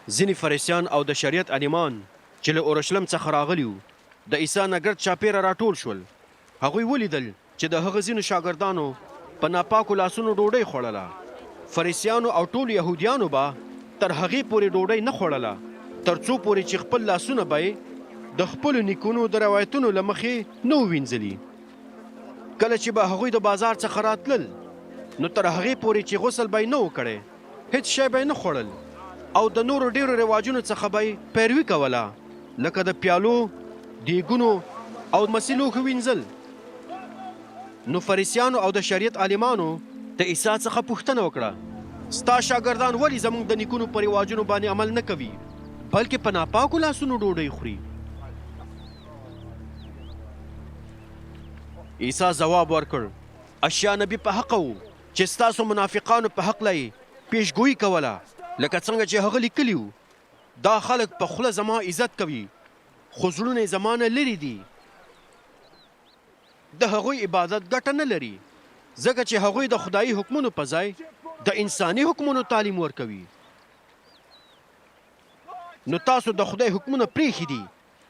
ځینې فریسیان او د شریعت عالمان چې له اورشلم څخه راغلي وو، د عیسی نه ګرد چاپېره راټول شول. هغوی ولیدل چې د هغه ځینو شاګردانو په ناپاکو لاسونو ډوډۍ خوړله. فریسیانو او ټولو یهودیانو به تر هغې پورې ډوډۍ نه خوړله، تر څو پورې چې خپل لاسونه به یې د خپلو نیکونو د روایتونو له مخې نه وو وینځلي. کله چې به هغوی د بازار څخه راتلل، نو تر هغې پورې چې غسل به یې نه و کړی، هېڅ شی به یې نه خوړل او د نورو ډېرو رواجونو څخه به یې پیروي کوله، لکه د پیالو، دیګونو او مسي لوښو وینځل. نو فریسیانو او د شریعت عالمانو د عیسی څخه پوښتنه وکړه، ستا شاګردان ولې زموږ د نیکونو په رواجونو باندې عمل نه کوي، بلکې په ناپاکو لاسونو ډوډۍ خوري؟ عیسی ځواب ورکړ، اشعیا نبي په حقه و چې ستاسو منافقانو په هکله یې پیشګویي کوله، لکه څنګه چې هغه لیکلي وو، دا خلک په خوله زما عزت کوي، خو زړونه یې زما نه لرې دي. د هغوی عبادت ګټه نه لري، ځکه چې هغوی د خدایي حکمونو په ځای د انساني حکمونو تعلیم ورکوي. نو تاسو د خدای حکمونه پرېښي دي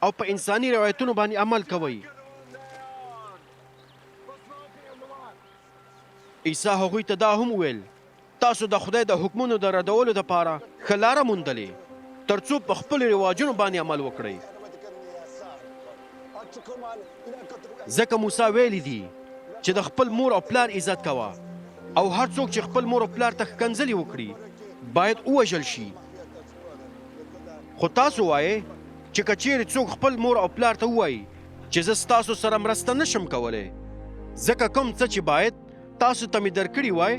او په انساني روایتونو باندې عمل کوئ. عیسی هغوی ته دا هم وویل، تاسو د خدای د حکمونو د ردولو دپاره ښه لاره موندلې، ترڅو په خپلو رواجونو باندې عمل وکړئ. ځکه موسی ویلي دي چې د خپل مور او پلار عزت کوه، او هر څوک چې خپل مور او پلار ته ښکنځلې وکړي، باید ووژل شي. خو تاسو وایئ چې که چیرې څوک خپل مور او پلار ته ووایي چې زه ستاسو سره مرسته نشم کولی، ځکه کوم څه چې باید تاسو ته مې درکړي وای،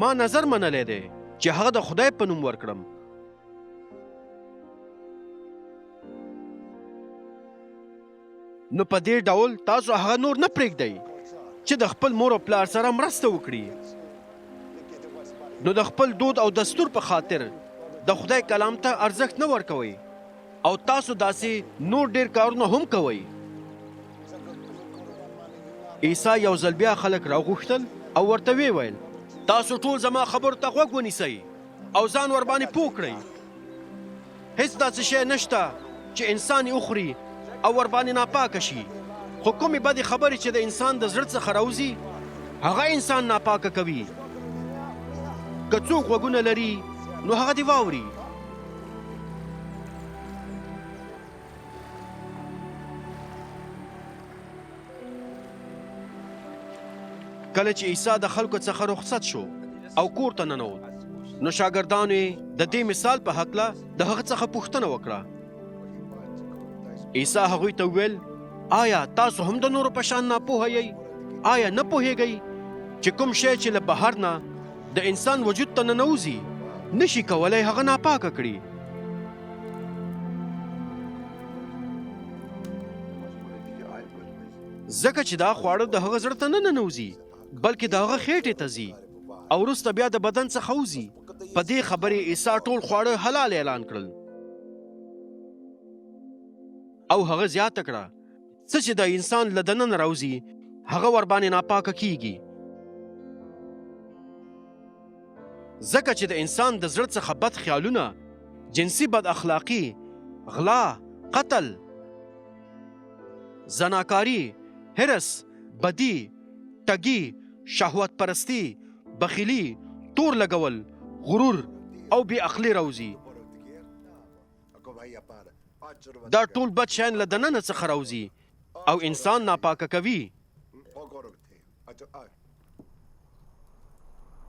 ما نظر منلی دی چې هغه د خدای په نوم ورکړم. نو په دې ډول تاسو هغه نور نه پرېږدئ چې د خپل مور او پلار سره مرسته وکړي. نو د خپل دود او دستور په خاطر د خدای کلام ته ارزښت نه ورکوئ او تاسو داسې نور ډېر کارونه هم کوئ. عیسی یو ځل بیا خلک راوغوښتل او ورته ویې ویل، تاسو ټول زما خبرو ته غوږ ونیسئ او ځان ورباندې پوه کړئ. هېڅ داسې شی نشته چې انسان یې وخوري او ورباندې ناپاکه شي، خو کومې بدې خبرې چې د انسان د زړه څخه راوځي، هغه انسان ناپاکه کوي. که څوک غوږونه لري، نو هغه دې واوري. کله چې عیسی د خلکو څخه رخصت شو او کور ته ننوت، نو شاګردانو یې د دې مثال په هکله د هغه څخه پوښتنه وکړه. عیسی هغوی ته وویل، آیا تاسو هم د نورو په شان ناپوهه یئ؟ آیا نه پوهیږئ چې کوم شی چې له بهر نه د انسان وجود ته ننوځي، نشي کولی هغه ناپاکه کړي؟ ځکه چې دا خواړه د هغه زړه ته نه ننوځي، بلکې د هغه خېټې ته ځي او وروسته بیا د بدن څخه وځي. په دې خبرې عیسی ټول خواړه حلال اعلان کړل. او هغه زیاته کړه، څه چې د انسان له دننه راوځي، هغه ورباندې ناپاکه کیږي. ځکه چې د انسان د زړه څخه بد خیالونه، جنسي بد اخلاقي، غلا، قتل، زناکاري، حرص، بدي، ټګي، شهوت پرستي، بخیلي، تور لګول، غرور او بې عقلي راوځي. دا ټول بد شیان له دننه څخه راوځي او انسان ناپاکه کوي.